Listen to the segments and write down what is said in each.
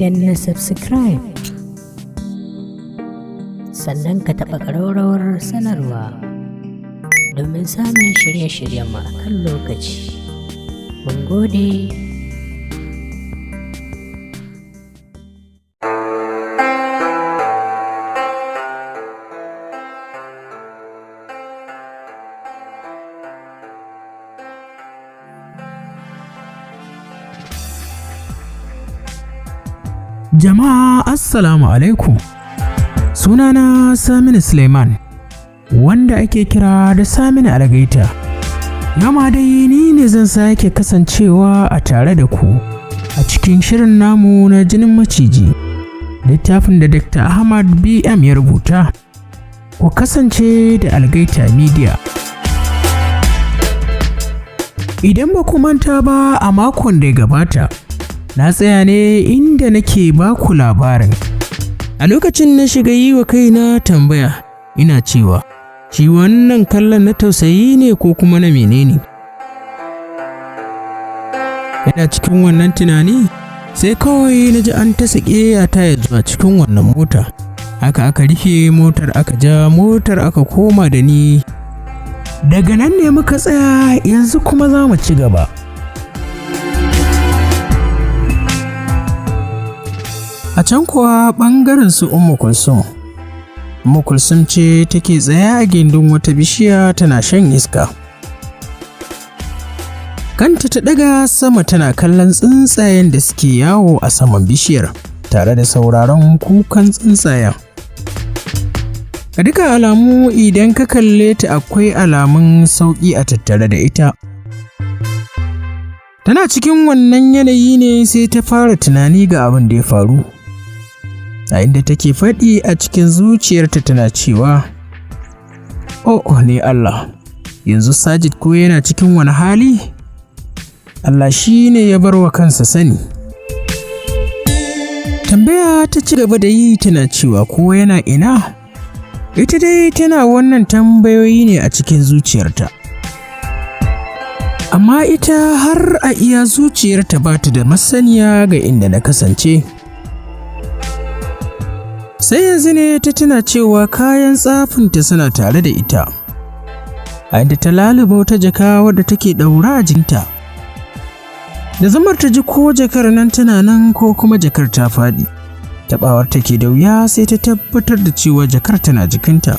Danna subscribe, sannan ka taɓa ƙararrawar sanarwa domin samun shirye-shiryenmu a kan lokaci. Mun gode. Jama'a, Assalamu alaikum. Sunana Saminu Suleiman, wanda ake kira da Saminu Algaita. Yama dai ni ne zan sake kasancewa a tare da ku a cikin shirin namu na Jinin Maciji, littafin da Dr. Ahmad BM ya rubuta. Ku kasance da Algaita Media. Idan ba ku manta ba, a makon da ya gabata, na tsaya ne inda nake ba ku labarin. A lokacin na shiga yi wa kaina tambaya, ina cewa, shi wannan kallon na tausayi ne ko kuma na menene? Ina cikin wannan tunani, sai kawai na ji an ta ta ya zuwa cikin wannan mota. Haka aka rufe motar, aka ja motar, aka koma da ni. Daga nan ne muka tsaya, yanzu kuma za mu ci gaba. A can kuwa ɓangaren su Ummu Kulsum. Ummu Kulsum ce take tsaye a gindin wata bishiya tana shan iska. Kanta ta ɗaga sama tana kallon tsuntsayen da suke yawo a saman bishiyar tare da sauraron kukan tsuntsayen. Ga duka alamu, idan ka kalle ta, akwai alamun sauƙi a tattare da ita. Tana cikin wannan yanayi ne sai ta fara tunani ga abin da ya faru. A inda take faɗi a cikin zuciyarta tana cewa, "Oh ne Allah, yanzu Sajid ko yana cikin wani hali? Allah shi ne ya bar wa kansa sani." Tambaya ta ci gaba da yi tana cewa, ko yana ina? Ita dai tana wannan tambayoyi ne a cikin zuciyarta. Amma ita har a iya zuciyarta ba ta da masaniya ga inda na kasance. Sai yanzu ne ta tuna cewa kayan tsafinta suna tare da ita. A inda ta laluba wata jaka wadda take ɗaura a jinta. Da zamar ta ji ko jakar nan tana nan ko kuma jakar ta faɗi. Taɓawar take da wuya sai ta tabbatar da cewa jakar tana jikinta.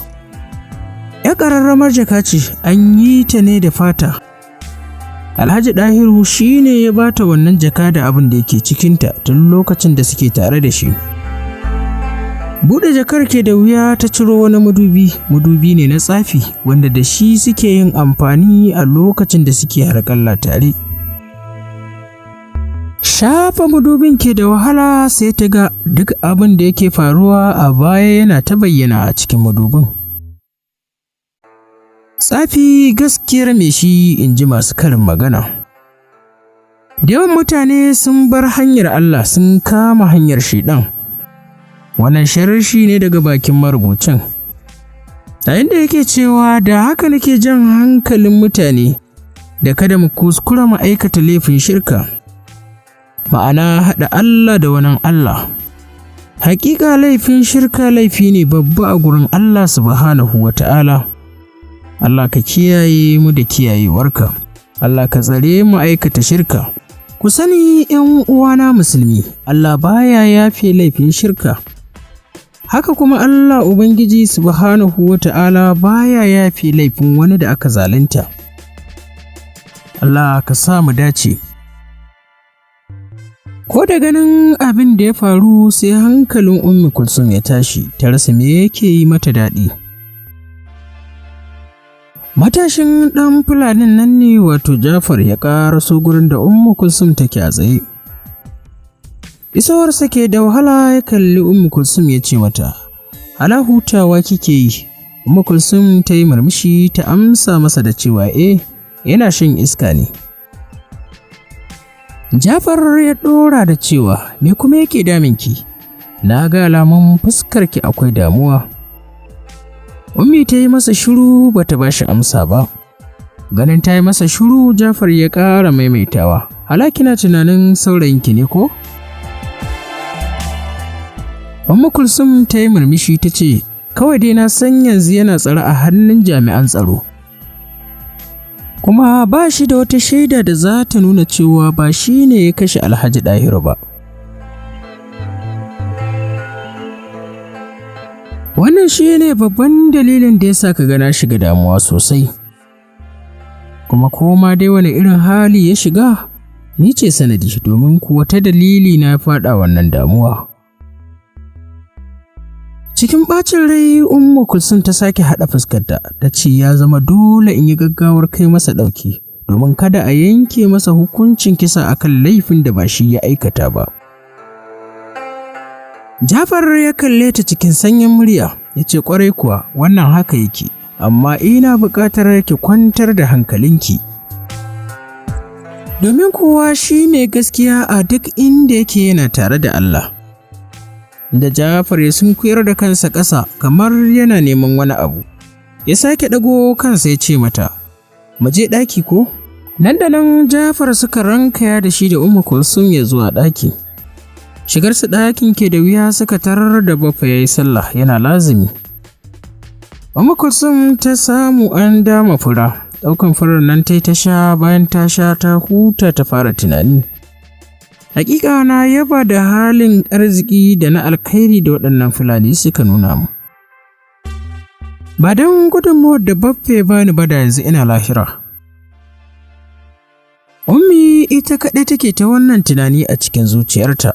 Ya ƙararramar jaka ce, an yi ta ne da fata. Alhaji Ɗahiru shi ne ya bata wannan jaka da abin da yake cikinta tun lokacin da suke tare da shi. Buɗe jakar ke da wuya ta ciro wani madubi, madubi ne na tsafi wanda da shi suke yin amfani a lokacin da suke harƙalla tare. Shafa madubin ke da wahala sai ta ga duk abin da yake faruwa a baya yana ta bayyana a cikin madubin. Tsafi gaskiyar mai shi, in ji masu karin magana. Da yawan mutane sun bar hanyar Allah sun kama hanyar Shaiɗan. Wannan sharshi ne daga bakin marubucin. Yayin da yake cewa da haka nake jan hankalin mutane da kada mu kuskura mu aikata laifin shirka. Ma'ana, haɗa Allah da wani Allah. Hakika laifin shirka laifi ne babba a gurin Allah Subhanahu wa Ta'ala. Allah ka kiyaye mu da kiyayewarka. Allah ka tsare mu aikata shirka. Ku sani, ‘yan uwana musulmi, Allah baya yafe laifin shirka. Haka kuma Allah Ubangiji Subhanahu wa Ta'ala baya yafe laifin wani da aka zalunta. Allah ka sa mu dace. Ko da ganin abin da ya faru sai hankalin Ummi Kulsum ya tashi, ta rasa me yake yi mata daɗi. Matashin ɗan Fulanin nan ne, wato Jafar, ya ƙaraso gurin da Ummu Kulsum take a tsaye. Isowarsa ke da wahala ya kalli Ummu Kulsum ya ce mata, "Hala hutawa kike yi?" Ummu Kulsum ta yi murmushi ta amsa masa da cewa, "Eh, yana shan iska ne." Jafar ya ɗora da cewa, "Me kuma yake daminki? Na ga alamun fuskarki akwai damuwa." Ummi ta yi masa shiru, bata ba shi amsa ba. Ganin ta yi masa shiru, Jafar ya ƙara maimaitawa, "Hala kina tunanin saurayinki ne ko?" Ummu Kulsum ta yi murmushi ta ce, Kawai dai na san yanzu yana tsare a hannun jami'an tsaro. Kuma ba shi da wata shaida da za ta nuna cewa ba shi ne ya kashe Alhaji Dahiru ba. Wannan shi ne babban dalilin da ya sa ka gana shiga damuwa sosai. Kuma koma dai wani irin hali ya shiga, ni ce sanadi domin kuwa ta dalili na faɗa wannan damuwa. Cikin ɓacin rai Ummu Kulsum ta sake haɗa fuskarta ta ce ya zama dole in yi gaggawar kai masa ɗauki domin kada a yanke masa hukuncin kisa akan laifin da ba shi ya aikata ba. Jafar ya kalle ta cikin sanyin murya ya ce ƙwarai kuwa wannan haka yake amma ina buƙatar ki kwantar da hankalinki. Domin kuwa shi mai gaskiya a duk inda yake yana tare da Allah. Da Jafar ya sunkuyar da kansa ƙasa kamar yana neman wani abu. Ya sake ɗago kansa ya ce mata, Mu je ɗaki ko? Nan da nan Jafar suka rankaya da shi da Ummu Kulsum ya zuwa ɗaki. Shigar su ɗakin ke da wuya suka tarar da Baffa ya yi sallah yana lazimi. Ummu Kulsum ta samu an dama fura, ɗaukan furar nan ta ta sha bayan ta sha ta huta ta fara tunani. Hakika na yaba da halin arziki da na alkhairi da waɗannan Fulani suka nuna mu. Ba don gudunmawar da Baffa ya bani ba da yanzu ina lahira. Ummi ita kaɗai take ta wannan tunani a cikin zuciyarta.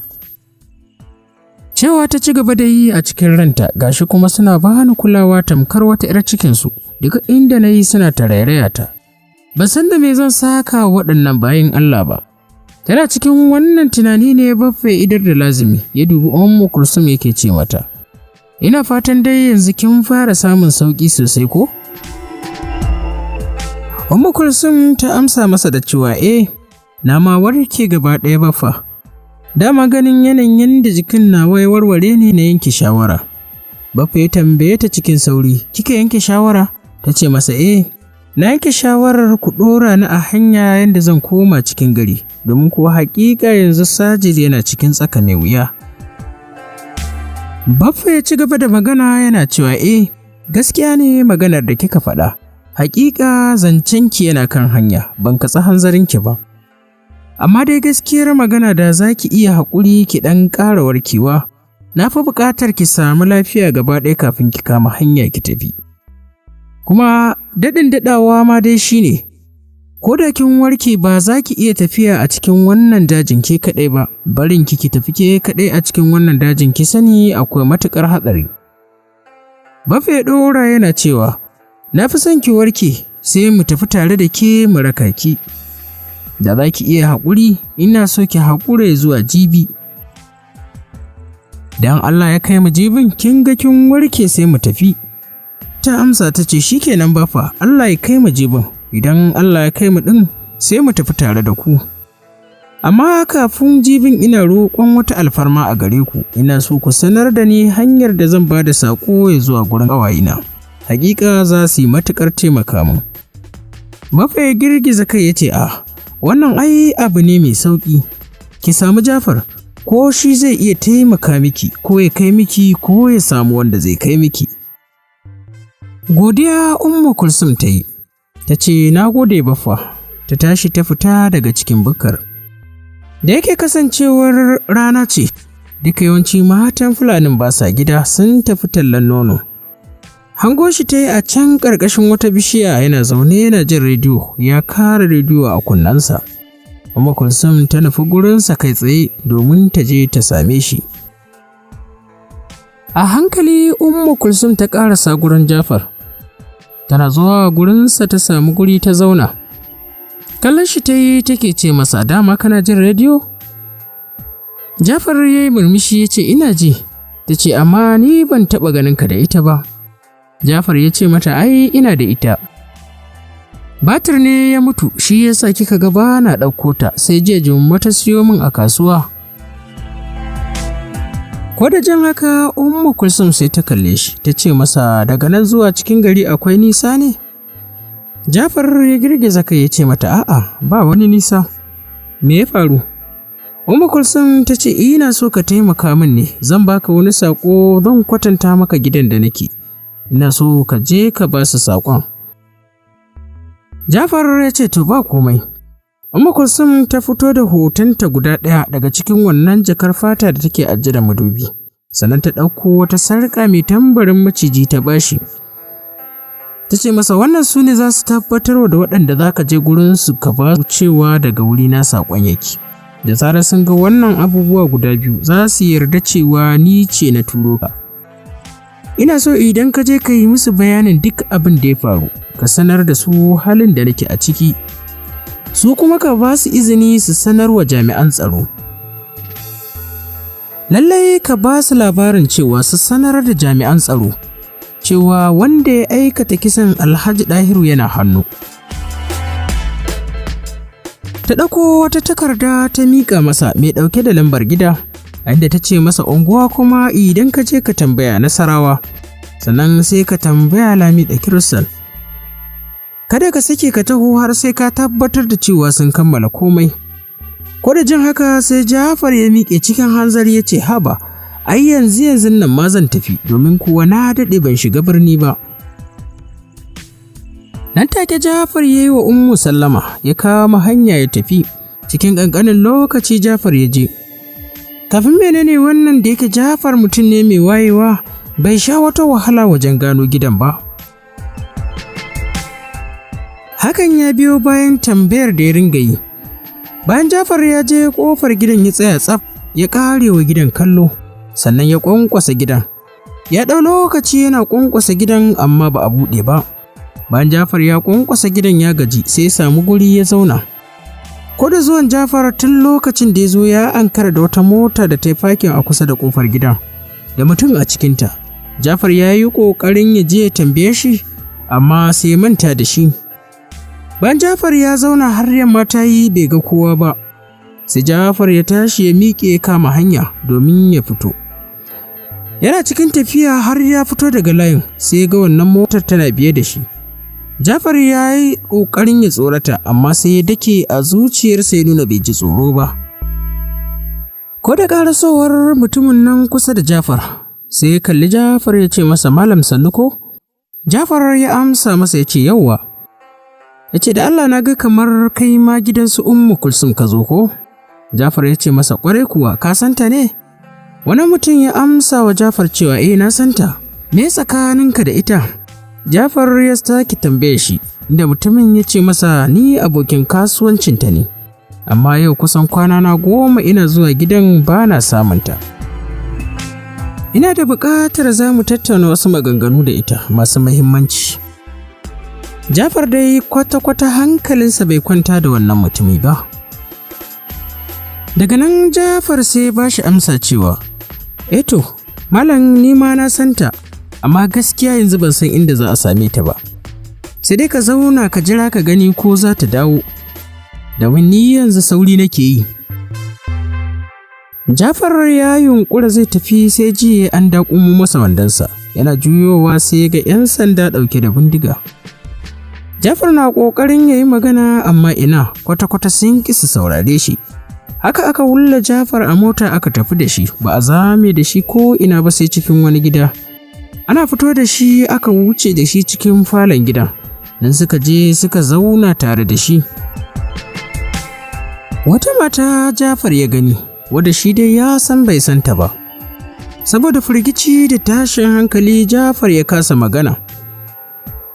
Cewa ta ci gaba da yi a cikin ranta gashi kuma suna bani kulawa tamkar wata 'yar cikinsu duk inda na yi suna tarairaya ta. Ban san da me zan saka waɗannan bayin Allah ba. Tana cikin wannan tunani ne Baffa ya idar da lazimi ya dubi Ummu Kulsum yake ce mata. Ina fatan dai yanzu kin fara samun sauƙi sosai ko? Ummu Kulsum ta amsa masa da cewa eh na ma warke gaba ɗaya Baffa. Dama ganin yanayin yadda jikin nawa ya warware ne na yanke shawara. Baffa ya tambaye ta cikin sauri, kika yanke shawara? Ta ce masa eh, na yanke shawarar ku ɗora ni a hanya yadda zan koma cikin gari, domin kuwa haƙiƙa yanzu Sajid yana cikin tsaka mai wuya. Baffa ya ci gaba da magana yana cewa eh, gaskiya ne maganar da kika faɗa. Haƙiƙa zancenki yana kan hanya, ban katsi hanzarinki ba. Amma dai gaskiyar magana da za ki iya haƙuri ki ɗan ƙara warkewa, na fi buƙatar ki samu lafiya gaba ɗaya kafin ki kama hanya ki tafi. Kuma daɗin daɗawa ma dai shi ne, ko da kin warke ba za ki iya tafiya a cikin wannan dajin ke kaɗai ba, barin ki ki tafi ke kaɗai a cikin wannan dajin ki sani akwai matuƙar hatsari. Baffa ya ɗora yana cewa, na fi son ki warke sai mu tafi tare da ke mu raka ki. Da za ki iya haƙuri, ina so ki haƙura zuwa jibi. Dan Allah ya kai mu jibin kin ga kin warke sai mu tafi. Ta amsa ta ce shikenan Baffa, Allah ya kai mu jibin, idan Allah ya kai mu ɗin sai mu tafi tare da ku. Amma kafin jibin ina roƙon wata alfarma a gare ku, ina so ku sanar da ni hanyar da zan ba da saƙo ya zuwa gurin ƙawayena. Hakika za su yi matuƙar taimaka min. Baffa ya girgiza kai ya ce a wannan ai abu ne mai sauƙi. Ki samu Jafar, ko shi zai iya taimaka miki, ko ya kai miki, ko ya samu wanda zai kai miki. Godiya Ummu Kulsum ta yi, ta ce na gode Baffa, ta tashi ta fita daga cikin bukkar. Da yake kasancewar rana ce, duka yawanci matan Fulanin ba sa gida sun tafi tallan nono. Hango shi ta yi a can ƙarƙashin wata bishiya yana zaune yana jin rediyo, ya kara rediyo a kunnensa. Ummu Kulsum ta nufi gurinsa kai tsaye domin ta je ta same shi. A hankali Ummu Kulsum ta ƙarasa gurin Jafar. Tana zuwa gurinsa ta samu guri ta zauna. Kallon shi ta yi take ce masa dama kana jin rediyo? Jafar ya yi murmushi ya ce ina ji. Ta ce amma ni ban taɓa ganin ka da ita ba. Jafar ya ce mata ai ina da ita. Batir ne ya mutu shi yasa kika ga ba na ɗauko ta sai jiya Jummai ta siyo min a kasuwa. Ko da jin haka Ummu Kulsum sai ta kalle shi ta ce masa daga nan zuwa cikin gari akwai nisa ne? Jafar ya girgiza kai ya ce mata a'a ba wani nisa. Me ya faru? Ummu Kulsum ta ce ina so ka taimaka min ne, zan baka wani saƙo, zan kwatanta maka gidan da nake. Ina so ka je ka ba su saƙon. Jafar ya ce to ba komai. Ummu Kulsum ta fito da hotonta guda ɗaya daga cikin wannan jakar fata da take ajiye da madubi. Sannan ta ɗauko wata sarƙa mai tambarin maciji ta bashi. Ta ce masa wannan su ne za su tabbatar da waɗanda za ka je gurinsu ka ba su cewa daga wurina saƙon yake. Da zarar sun ga wannan abubuwa guda biyu za su yarda cewa ni ce na turo ka. Ina so idan ka je ka yi musu bayanin duk abin da ya faru, ka sanar da su halin da nake a ciki. Su kuma ka ba su izini su sanar wa jami'an tsaro. Lallai ka ba su labarin cewa su sanar da jami'an tsaro cewa wanda ya aikata kisan Alhaji Dahiru yana hannu. Ta ɗauko wata takarda ta miƙa masa mai ɗauke da lambar gida, a inda ta ce masa unguwa kuma idan ka je ka tambaya Nasarawa, sannan sai ka tambaya Lamiɗo Kiristal. Kada ka sake ka taho har sai ka tabbatar da cewa sun kammala komai. Ko da jin haka sai Jafar ya miƙe cikin hanzari ya ce haba, ai yanzu yanzun nan ma zan tafi domin kuwa na daɗe ban shiga birni ba. Nan take Jafar ya yi wa Ummu sallama ya kama hanya ya tafi. Cikin ƙanƙanin lokaci Jafar ya je. Kafin menene wannan da yake Jafar mutum ne mai wayewa, bai sha wata wahala wajen gano gidan ba. Hakan ya biyo bayan tambayar da ya ringa yi. Bayan Jafar ya je ƙofar gidan ya tsaya tsaf, ya ƙare wa gidan kallo, sannan ya ƙwanƙwasa gidan. Ya ɗau lokaci yana ƙwanƙwasa gidan amma ba a buɗe ba. Bayan Jafar ya ƙwanƙwasa gidan ya gaji sai ya samu guri ya zauna. Ko da zuwan Jafar tun lokacin da ya zo ya ankara da wata mota da ta yi fakin a kusa da ƙofar gidan, da mutum a cikinta. Jafar ya yi ƙoƙarin ya je ya tambaye shi, amma sai ya manta da shi. Bayan Jafar ya zauna har yamma ta yi bai ga kowa ba, sai Jafar ya tashi ya miƙe ya kama hanya domin ya fito. Yana cikin tafiya har ya fito daga layin sai ya ga wannan motar tana biye da shi. Jafar ya yi ƙoƙarin ya tsorata amma sai ya dake a zuciyarsa ya nuna bai ji tsoro ba. Ko da ƙarasowar mutumin nan kusa da Jafar, sai ya kalli Jafar ya ce masa malam sannu ko? Jafar ya amsa masa ya ce yauwa. Ya ce da Allah na ga kamar kai ma gidan su Ummu Kulsum ka zo ko? Jafar ya ce masa ƙwarai kuwa ka santa ne? Wani mutum ya amsa wa Jafar cewa eh na santa. Me tsakaninka da ita? Jafar ya sake tambaye shi, inda mutumin ya ce masa ni abokin kasuwancinta ne, amma yau kusan kwana na 10 ina zuwa gidan ba na samunta. Ina da buƙatar za mu tattauna wasu maganganu da ita masu muhimmanci. Jafar dai kwata-kwata hankalinsa bai kwanta da wannan mutumi ba. Daga nan Jafar sai ba shi amsa cewa, eto, malam ni ma na santa, amma gaskiya yanzu ban san inda za a same ta ba. Sai dai ka zauna ka jira ka gani ko za ta dawo, domin ni yanzu sauri nake yi. Jafar ya yunƙura zai tafi sai ji an daƙumo masa wandonsa, yana juyowa sai ga 'yan sanda ɗauke da bindiga. Jafar na ƙoƙarin ya yi magana amma ina kwata-kwata sun ƙi su saurare shi. Haka aka wulla Jafar a mota aka tafi da shi, ba a zame da shi ko ina ba sai cikin wani gida. Ana fito da shi aka wuce da shi cikin falon gidan, nan suka je suka zauna tare da shi. Wata mata Jafar ya gani, wadda shi dai ya san bai santa ba. Saboda firgici da tashin hankali Jafar ya kasa magana.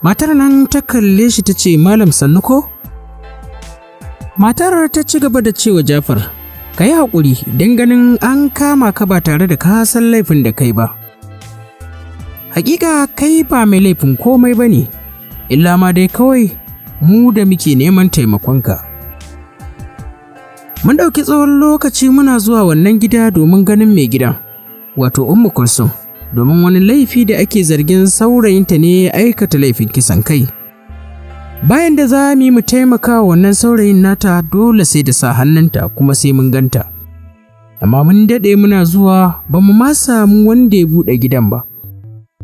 Matar nan ta kalle shi ta ce malam sannu ko? Matar ta ci gaba da cewa Jafar, ka yi haƙuri don ganin an kama ka ba tare da ka san laifin da kai ba. Hakika kai ba mai laifin komai ba ne, illa ma dai kawai mu da muke neman taimakonka. Mun ɗauki tsawon lokaci muna zuwa wannan gida domin ganin mai gidan, wato Ummu Kulsum, domin wani laifi da ake zargin saurayinta ne ya aikata laifin kisan kai. Bayan da za mu yi mu taimaka wannan saurayin nata dole sai da sa hannunta kuma sai mun ganta. Amma mun daɗe muna zuwa ba mu ma samu wanda ya buɗe gidan ba.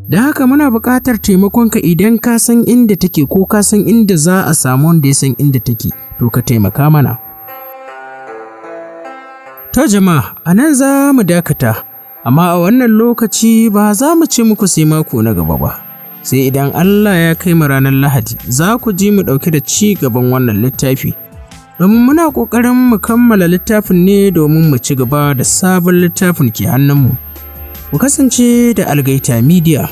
Don haka muna buƙatar taimakonka idan ka san inda take ko ka san inda za a samu wanda ya san inda take, to ka taimaka mana. To jama'a, a nan za mu dakata, amma a wannan lokaci ba za mu ce muku sai mako na gaba ba. Sai idan Allah ya kai mu ranar Lahadi, za ku ji mu ɗauke da ci gaban wannan littafi. Domin muna ƙoƙarin mu kammala littafin ne domin mu ci gaba da sabon littafin ke hannunmu. Ku kasance da Algaita Media.